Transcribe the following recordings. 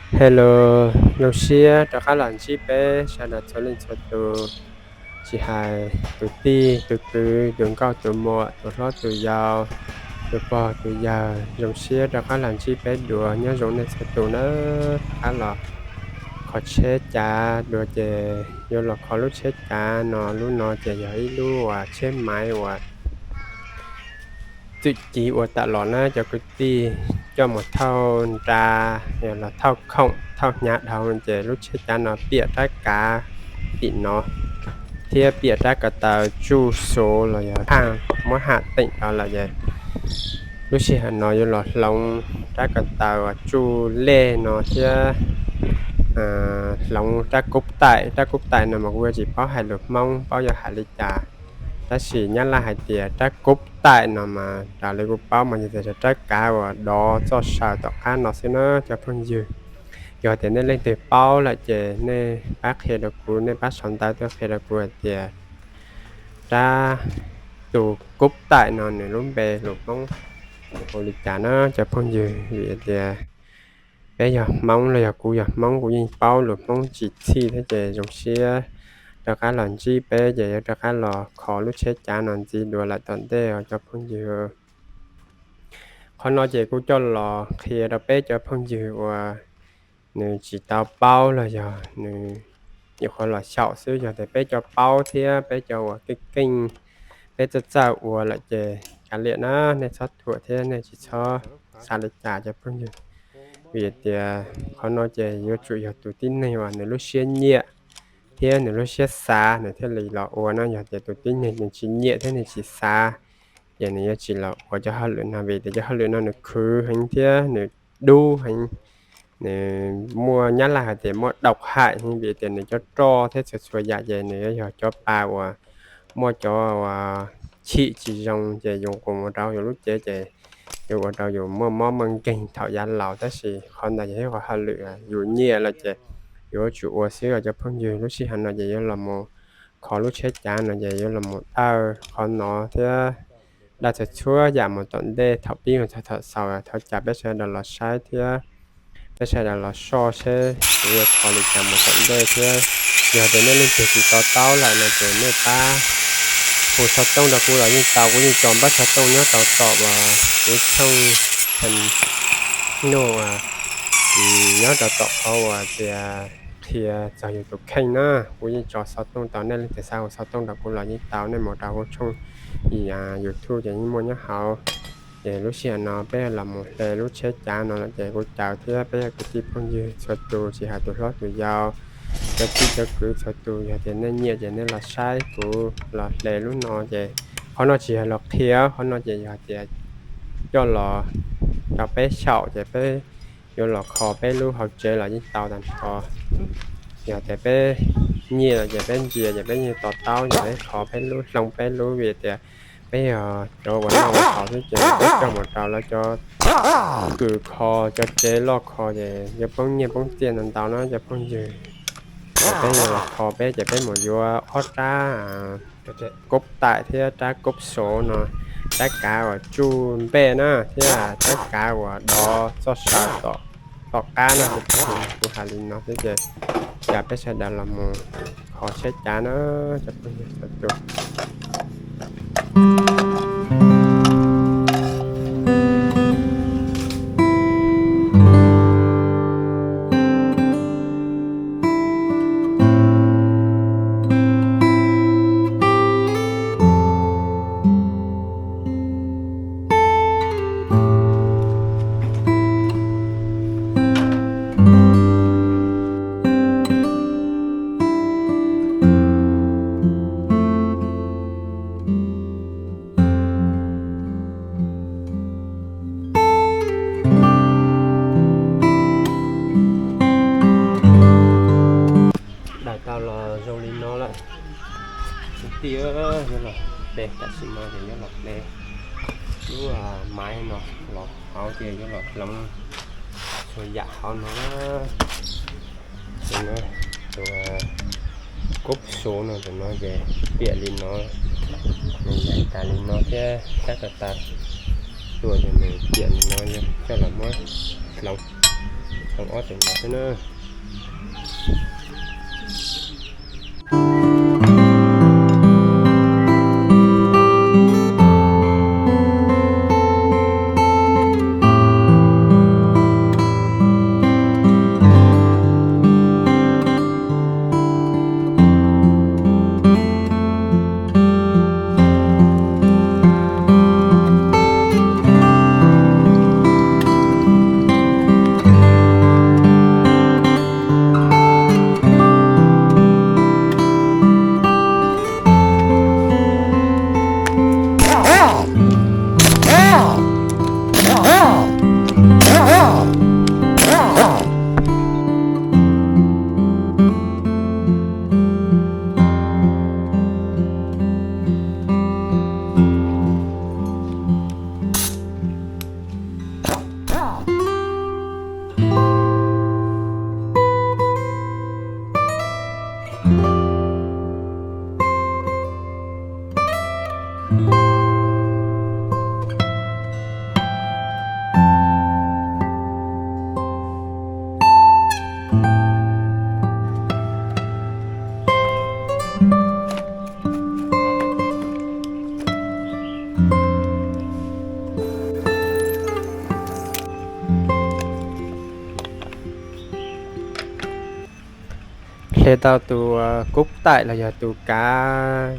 Hello, zoo siab rov qab los ntsib peb sawv daws txhua leej txhua tus, tsis hais tus tij tus kwv, tus nkauj tus muam, tus hlob tus yau, tus pog tus yawg, zoo siab rov qab los ntsib peb dua. Nyob zoo nej txhua tus na, rov qab los kho tsheb cav dua ces yuav los kho lub tsheb cav no. Lub no ces yog ib lub uas tsheb maiv uas txwm civ ua tawm los na cov kwv tij, coj mus thauj nra, los thauj khoom thauj hnyav dhau ces lub tsheb cav no piam rab kav tim no thiab piam rab ko taw tsuj xuv los yog muab ham teem rau lawm es lub sij hawm no yuav los hloov rab ko taw uas tsuj lej no thiab hloov rab kub taim. Rab kub taim no mas kuv yuav tsis paub hais lus Hmoob, paub yog hais li cas, tab sis nyab laj hais tias rab kub taim no mas raws li kuv paub mas yog tias rab kav uas dov txoj saw tom qab no xwb na cov phooj ywg. Yog tias nej leej twg paub lawm ces nej pab qhia rau kuv, nej pab sau ntawv tuaj qhia rau kuv hais tias rab tus kub taim no nws lub npe lus Hmoob hu li cas na cov phooj ywg. Vim tias peb yog Hmoob los yog kuv yog Hmoob, kuv yeej paub lus Hmoob tsis txhij thiab ces zoo siab rov qab los ntsib peb ces yuav rov qab los kho lub tsheb cav no ntxiv dua lawm tom ntej os cov phooj ywg. Qhov no ces kuv coj los qhia rau peb cov phooj ywg uas nws tsis tau paub los yog nws nyuam qhuav los xyaum xwb. Yog tias peb cov paub thiab peb cov uas keej keej peb txawj txawj ua lawm ces kav liam na, nej txhob thuam thiab nej tsis txhob xav li cas cov phooj ywg. Vim tias qhov no ces yuav tsum yog tus tib neeg uas nws lub siab nyiam thiab nws lub siab xav nws thiaj li los ua na. Yog tias tus tib neeg nws tsis nyiam thiab nws tsis xav ces nws yuav tsis los ua cov hauj lwm no, vim tias cov hauj lwm no nws khwv heev thiab nws dub heev, nws muaj nyab laj hais tias muaj độc hại heev, vim tias nws cov roj thiab txhua txhua yam ces nws yuav yog cov pa uas muaj cov uas chim tsis zoo ces yus qus mus rau yus lub cev ces yuav ua rau yus muaj mob muaj nkeeg thaum yav laus. Tab sis qhov ntawd yog ib qhov hauj lwm yus nyiam lawm ces yuav tsum ua xwb os cov phooj ywg. Lub sij hawm no ces yuav los mus kho lub tsheb cav no ces yuav los mus dawj qhov no thiab dawj txhua txhua yam mus tom ntej thaum pib mus txog thaum xaus, thov caw peb sawv daws los saib thiab peb sawv daws los soj seb kuv yuav kho li cas mus tom ntej thiab. Yog tias nej leej twg tsis to taub lawm no ces nej pab hu xov tooj rau kuv los yeej tau, kuv yeej tso npawb xov tooj nyob rau tom uas kuv tshooj channel nyob rau tom qhov uas tias qhia txog yus tus kheej na. Kuv yeej tso xov tooj tau, nej leej twg xav hu xov tooj rau kuv los yeej tau, nej mus rau kuv tshooj YouTube ces yeej muaj nyob hauv. Ces lub sij hawm no peb los mus hle lub tsheb cav no lawm ces kuv caw thiab peb yog kwv tij phooj ywg txhua tus, tsis hais tus hlob tus yau, cov tij cov kwv txhua tus, yog tias nej nyiam ces nej los saib kuv los hle lub no ces qhov no tsis yog los qhia, qhov no ces yog tias coj los rau peb xyaum ces peb yuav los kho peb lub hauv tsev los yeej tau tag nrho. Yog tias peb nyiam ces peb ntsia ces peb yeej to taub ces peb kho peb lub, hloov peb lub, vim tias peb yog cov uas noj ua haus xwb ces peb coj mus rau lawv cov kws kho, cov tsev loj kho ces yuav poob nyiaj poob txiaj ntau ntau no cov phooj ywg. Ces peb yuav los kho peb ces peb mus yuav ob rab kub taim thiab rab kub sov no, rab kav uas tsuj npej na thiab rab kav uas dov txoj saw tom, tom qab no. Kuv hais li no xwb ces caw peb sawv daws los mus kho tsheb cav na cov phooj ywg txhua tus. Daws tau los zoo li no lawm. Kwv tij, yuav los hle, tam sim no ces yuav los hle lub maiv no los hauv ces yuav los hloov txhua yam hauv no. Tus no, tus kub su no, tus no ces piam li no, nws yaig tas li no thiab rab ko taw tuaj ces nws piam li no, coj los muab hloov. Hloov ob tus no xwb na. Hle tau tus kub taim los yog tus kav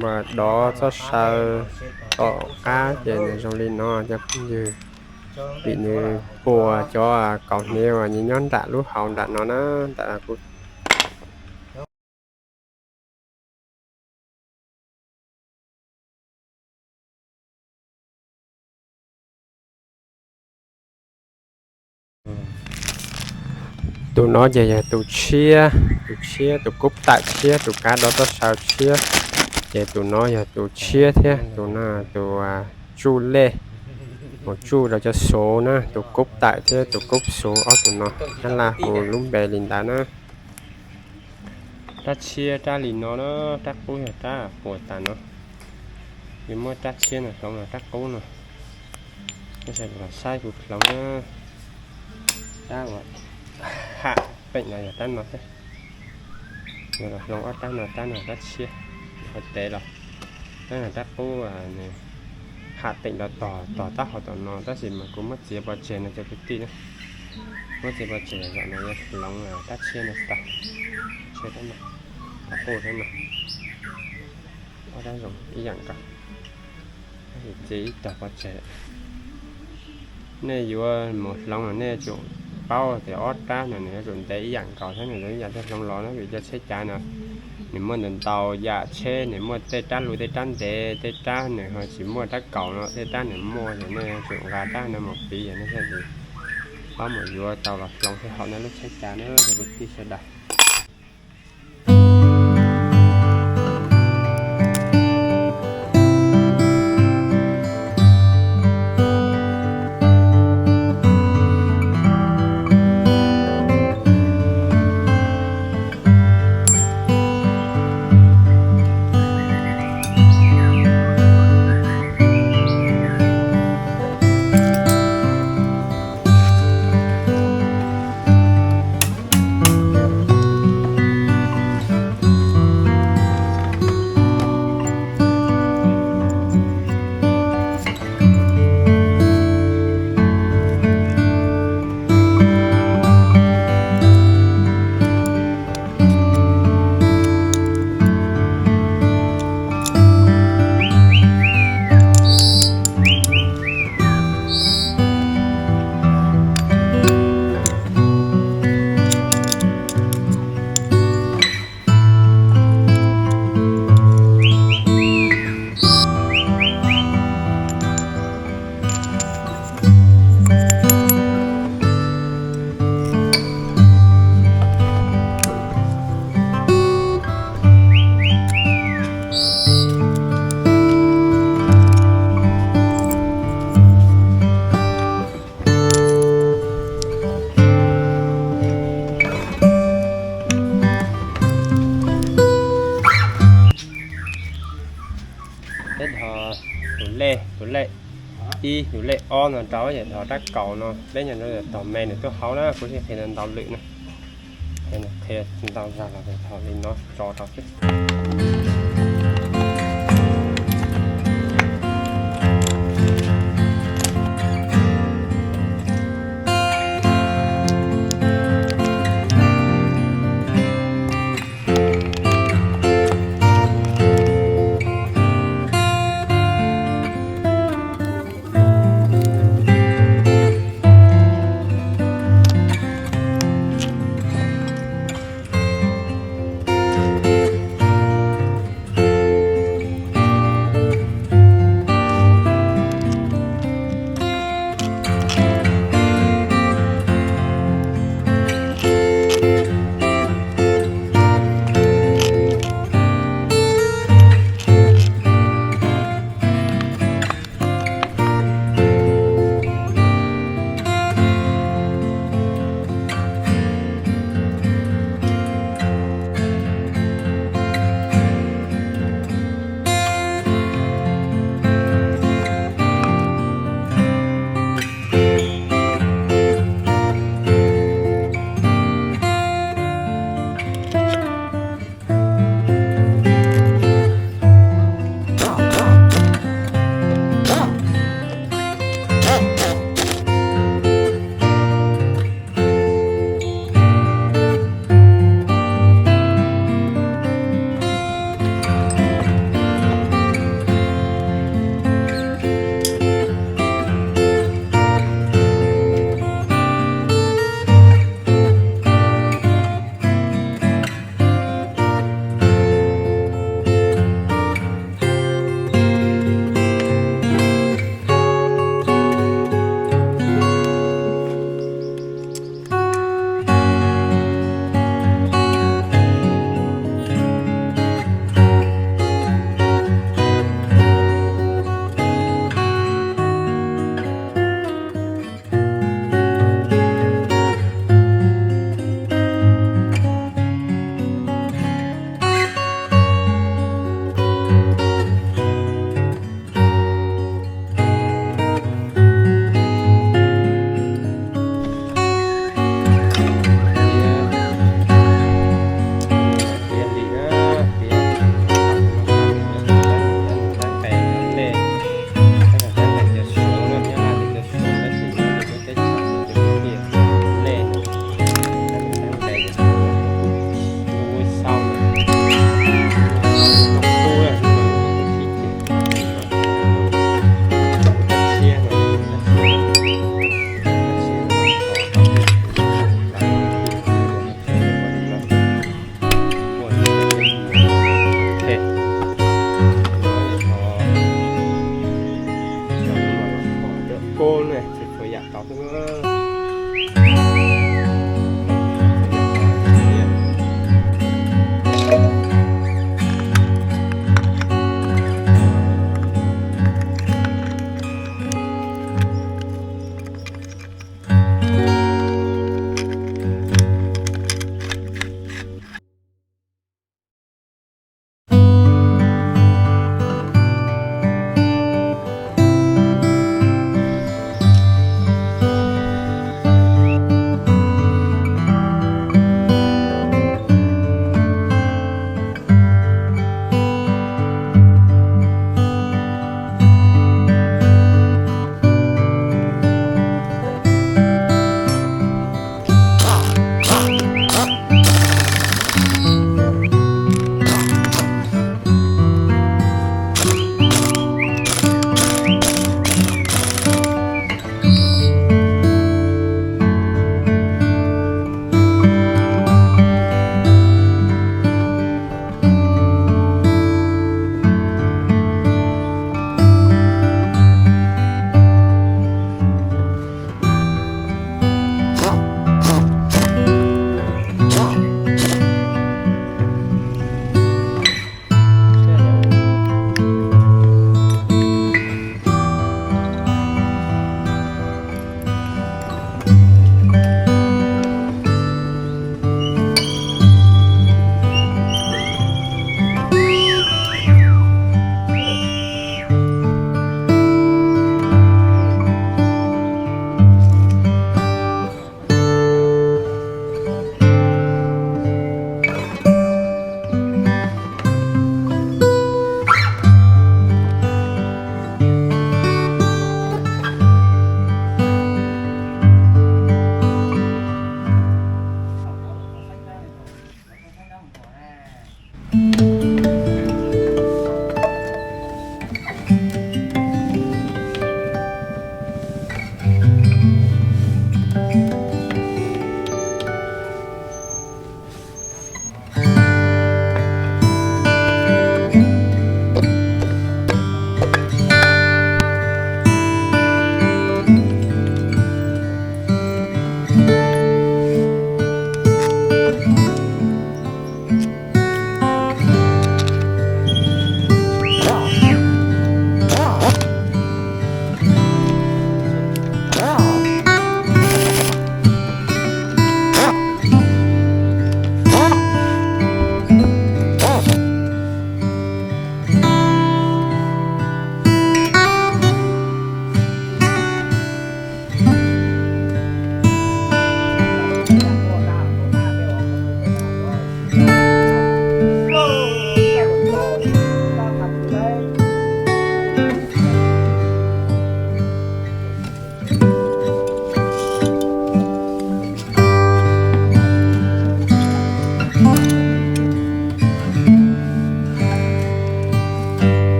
uas dov txoj saw tom qab ces nws zoo li no cov phooj ywg. Vim nws puas cov kaus hniav uas nyob nram lub hauv nram no na, nram kuv Tus no ces yog tus tshiab, tus tshiab, tus kub taim tshiab, tus kav dov txoj saw tshiab. Ces tus no yog tus tshiab thiab tus no tus tsuj lej, mus tsuj rau cov xuv na, tus kub taim thiab tus kub xuv ob tus no, nyab laj hu lub npe li ntawd na. Rab tshiab rab li no na, rab qub yog rab puas tas no. Yus muab rab tshiab no hloov los rab qub no. Los saib kuv hloov na. Rab uas ham peem no yog rab no xwb. Yus los hloov ob rab no, rab no rab tshiab, qhov tev los rab no rab qub, nws ham peem los tog tog tab hau tom no tab sis mas kuv muab txiav pov tseg no cov kwv tij na. Muab txiav pov tseg zaum no yuav hloov rab tshiab no tag, tshiab rab no, rab qub rab no, ob rab zoo ib yam nkaus, txiav ib tog pov tseg. Nej yuav mus hloov los nej yuav tsum paub tias ob rab no nws yuav tsum ntev ib yam nkaus thiab nws zoo ib yam thiaj hloov los na, vim cov tsheb cav no nws muaj ntau ntau yam tsheb, nws muaj tej rab lus tej rab ntev, tej rab nws ho tsis muaj rab kaus no, tej rab nws muaj, ces nej yuav tsum nqa rab no mus piv, yog nej thiaj li paub mus yuav tau los hloov thiaj haum nej lub tsheb cav na cov kwv tij sawv daws. ib yus lej ob no rau yam thaum rab kaum no peb nyob rau tom me nws tuaj hauv na, kuv tsis qhia ntau lwm na. Qhia ntau zog los thaum li no tso rau xwb.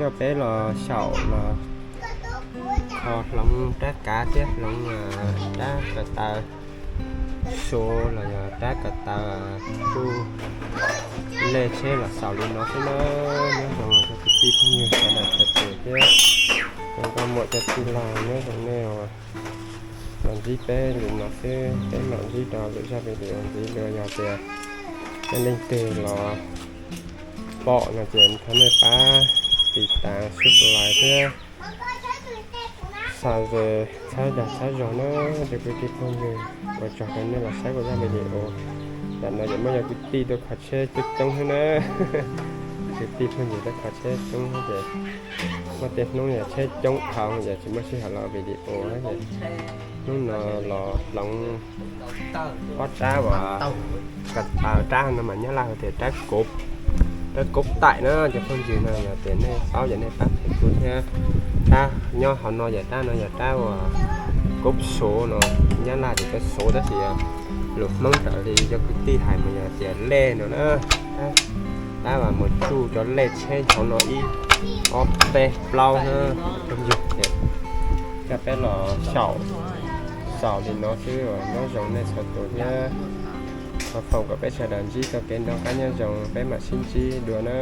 Coj peb los xyaum los kho hloov rab kav thiab hloov rab ko taw, suav los yog rab ko taw, tsuj lej tsheb los xaus li no xwb na. Nyob zoo cov kwv tij phooj ywg sawv daws txhua tus thiab cov nkauj muam cov tij laug, nyob zoo nej los ntsib peb li no xwb, peb mam ntsib rau lwm zaj video ntxiv dua. Yog tias nej leej twg los pom no ces thov nej pab tiv tas subscribe thiab xa ze txhawb dag txhawb zog na cov kwv tij phooj ywg. Ua tsaug rau nej los saib kuv zaj video. Tam no ces muaj cov kwv tij tuaj kho tsheb coob coob thiab na. Kwv tij phooj ywg tuaj kho tsheb coob thiab ces muaj tej hnub yog tsheb coob dhau ces tsis muaj sij hawm los video thiab ces hnub no los hloov ob rab uas ko taw, rab no mas nyab laj hu tias rab koob taim na cov phooj ywg na. Yog tias nej paub ces nej pab qhia kuv thiab. Rab nyob hauv no yog rab no yog rab uas koob suav no, nyab laj tias koob suav tab sis lus Hmoob raws li cov kwv tij hais mas yog tias lej no na. Rab uas mus tsuj cov lej tsheb hauv no ib ob peb plaub na cov phooj ywg. Coj peb los xyaum xaus li no xwb, nyob zoo nej txhua tus thiab. Thov foom kom peb sawv daws ntsib txoj kev noj qab nyob zoo, peb mam sib ntsib dua na.